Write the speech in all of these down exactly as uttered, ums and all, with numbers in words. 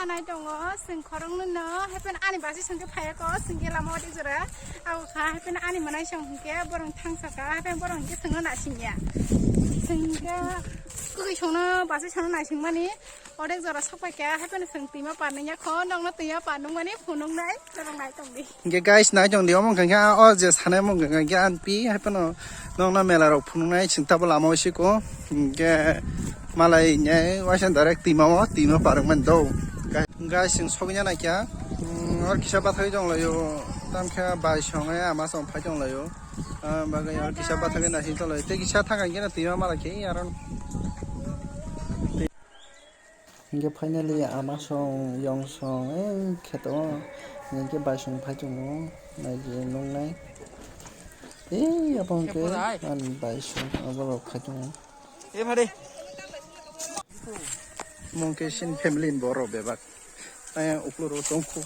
Nai tongo, chwng khoroknwi no, happen ani basi chwngkhe phaiya ko, chwngkhe lama o tei jora. Abo kha, happen ani manai song hinkhe, borong thangsa ka, happen borong hinkhe chwngno nasingya. Chwngkhe, kwkwi songno, basi songno nasingmani, odek jora sokpaikha, happen chwng twima parningya kho, nokno twima parnungmani phunuknai, norok nai tongdi. Hinkhe guys, nai tongdi, omo hinkhe o je sanai omo hinkhe ani pi, happen nokno mela rok phunuknai, chwng tabo lama o siko, hinkhe malai nai, waisa direct twima o, twima parwngmani do. Guys, chwng sogwina naikha, mm, or kisa bathagwi tonglaio, tamkhe bai songnai ama song phai tonglaio. Ah, bagwi or kisa bathagwi naising tonglaio. Tei kisa thangkha hinkhe twima malai khe aro. Hinkhe finally ama song, yong song, eh, kheto, hinkhe bai song phai tongo, naidi nuknai. Eh, abo hinkhe ani bai song, abo rok phai tongo. Mungke sin family ni borok bebak. Ayang ukloro tongkhu.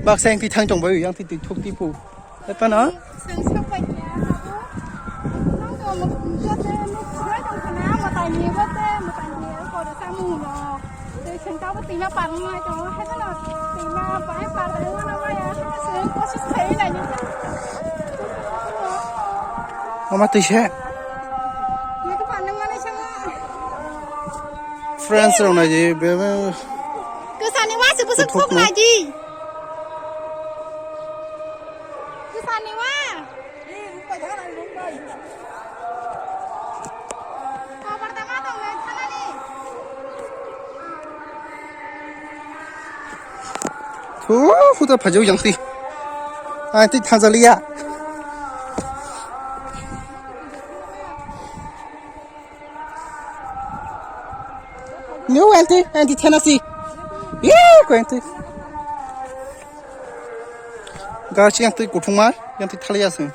Baksa yang twi thang tong bai, yang twi twi thuk twi pu. Apa na? Seng seng pai ya, aku. Nang ko mo jate mo kurai tong kana, mo tani bote, mo tani ko de samu no. Tei seng ka bo tima parung nai tong, hai na tima pai par de na ba ya, seng kosis khai na ni. Mama twi se. Ye ko parung nai seng. Friends rok nai di, bebe. Kwsani wa se bwswk thok nai di. Kwsani wa. Kobar da ma tong nai thanani. Thu, huda phajau yang ti. Ai ti thajaliya. New anti, anti Tennessee. Yee, ko anti. Garchi yang twi kuthungma, yang twi thali asung.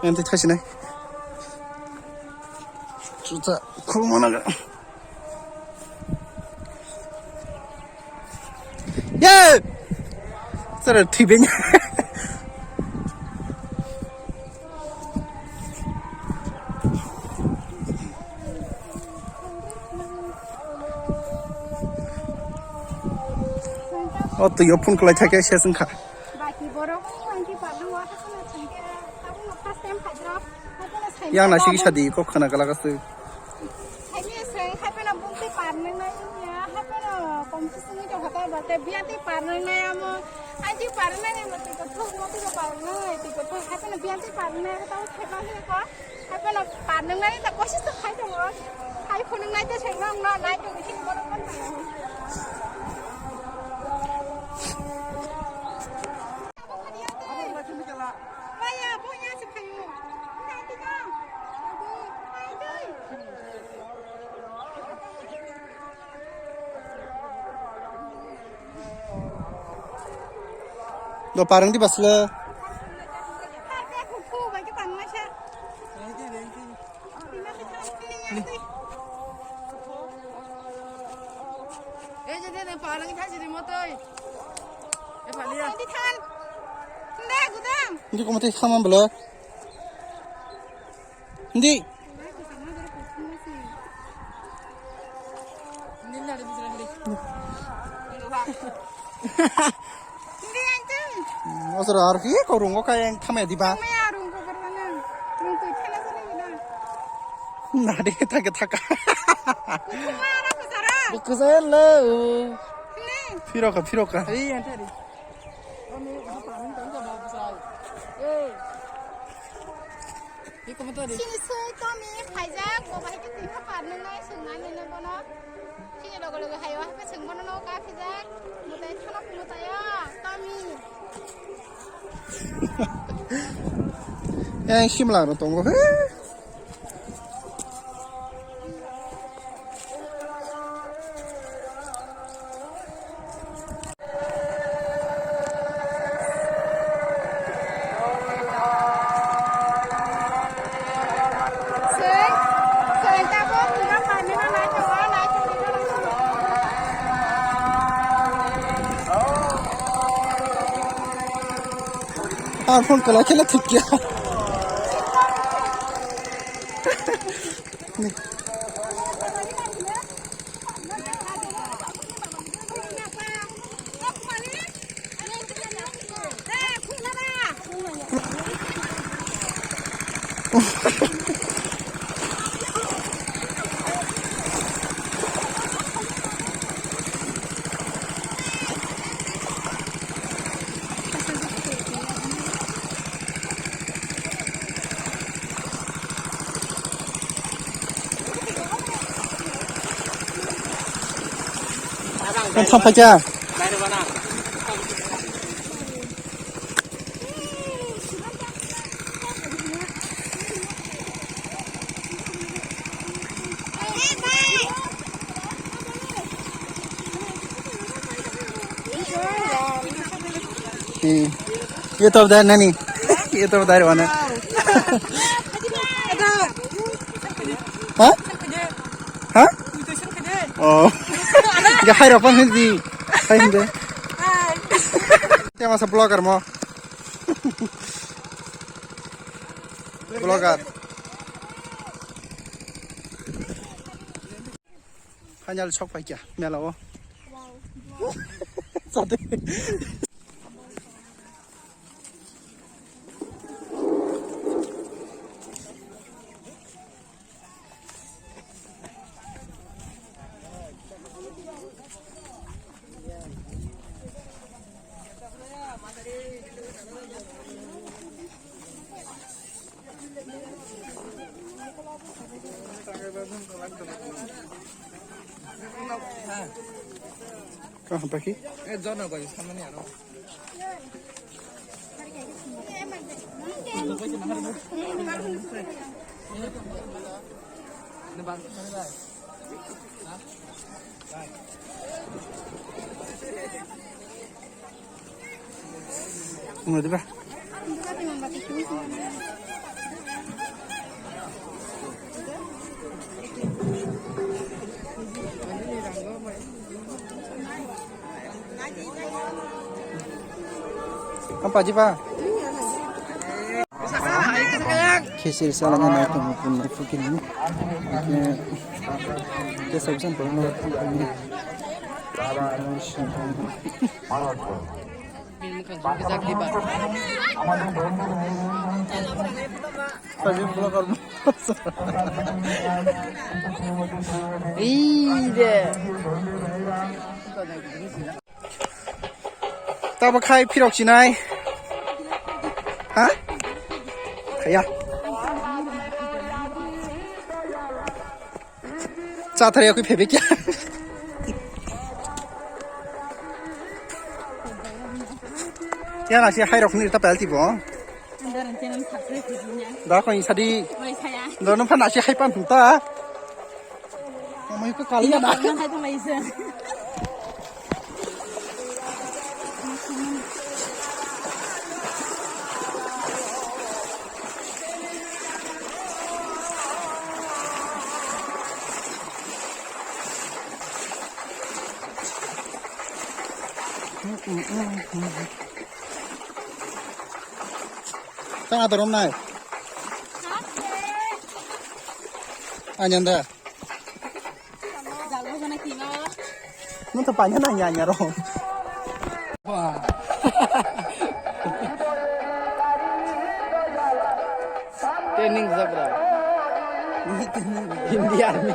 Yang twi thasinai. Chuta, khulmana ga. Ye! Sara thibenya. O twi o phone khlai thake se wngkha. Baki borok ang khe parno wa thangkhe, tabuk no first time phaidrop. Yang nasi kisa di kok khana kala kasui. Hai ni se hai pena bung ti parnai nai ya, hai pena kom si sini to hata ba te biya ti parnai nai amo. Ai ti parnai nai mo ti ko thuk mo ti ko parnai ti ko thuk hai pena biya ti parnai ta thek nai ko. Hai pena parnai nai ta kosis to khai to mo. Hai phunung nai te seng nang na nai to si mo ko. Do parang di basle. Ei, je, je, je, palang thaisi ri motoi. Ei, paliya. Hindi than. Hindi, gudam. Hindi ko motoi khamam bolo. Hindi. Osoro aro ki ko rungo kai ang thamaya diba. Nade thake thaka. Kusa lo. Phiroka, phiroka. Ei, ante. Chini soi Tomi phaijak, bo bahai khe twi ha par nwngnai, swngnai nini bono. Chini loge loge hayo hakhe chwng bono no kaphijak, mwtai thano mwtai o, Tomi. Yang simla no tongo he. Ar phone kala khela thik ya. Ang thang phaikha. Hmm. Ye to dar nani. Ye to dar wana. Ha? Ha? Oh. Ga hai rok pang hindi. Hai hindi. Te masa blogger mo. Blogger. Final sok pai kya mela o. Sate. Kah paki? Eh, jono goi samani ano. Ano, di ba? Apa ji ba? Khichiri salai nai tong pun nai phukin ni. Ke sabsan pun nai phukin ni. Tabok khai phirok chinai. Ha? Khaya. Chathar yakui phebe kya. Kya na si hai rok ni ta pelti bo. Da ko insadi. Do no pha na si hai pan ta. Amai ko kali na. Tang atorom nai. Anyanda. Nung to panya na nya nya ro. Training jabra. India Army.